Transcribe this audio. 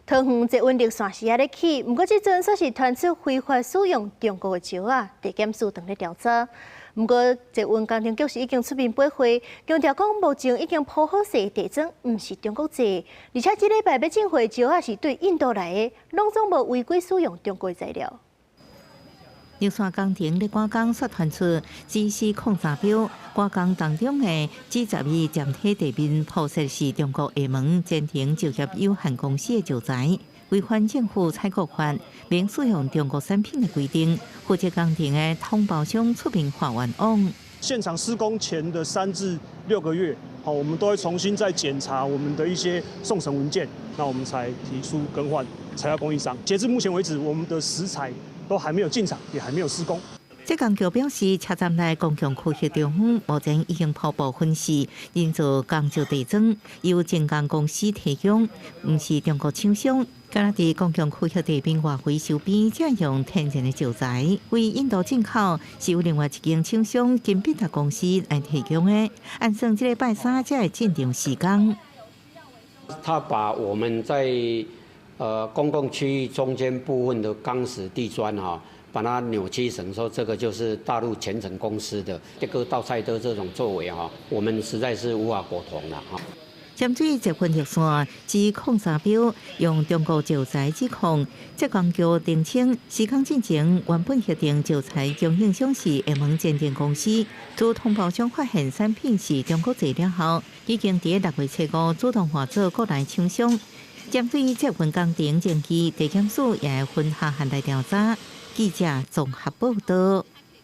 桃園捷運綠線是猶咧起，毋過這陣煞是傳出非法使用中國的石仔，地檢署正咧調查。毋過捷運工程局是已經出面駁回，強調講目前已經鋪好勢的地磚，毋是中國製，而且這禮拜欲進貨的石仔是對印度來的，攏總無違規使用中國的材料。綠線工程咧趕工煞傳出 GC 03標，趕工當中的 G12站體地面鋪設是中國廈門前程石業有限公司的石材，違反政府採購法免使用中國產品的規定。負責工程的統包商出面發冤枉。現場施工前的3至6個月，好，我們都會重新再檢查我們的一些送審文件，那我們才提出更換材料供應商。截至目前為止，我們的石材都還沒有進場，也還沒有施工。職工局表示，車站內公共區域中目前已經鋪部分是人造鋼石地磚，由精工公司提供，毋是中國廠商。敢若佇公共區域地面外圍周邊，才用天然的石材，為印度進口，是由另外一間廠商金必達公司來提供的。按算這禮拜三才會進場施工。他把我們在公共區域中間部分的鋼石地磚哈，把它扭曲成說這個就是大陸前程公司的這個倒菜刀這種作為哈，我們實在是無法苟同了哈。針對捷運綠線 G03標用中國石材指控，職工局澄清，施工進前原本核定石材供應商是廈門前程公司，自統包商發現產品是中國製了後，已經佇6月初5主動換做國內廠商。針對這份工程爭議，地檢署也會分下項來調查。記者綜合報道。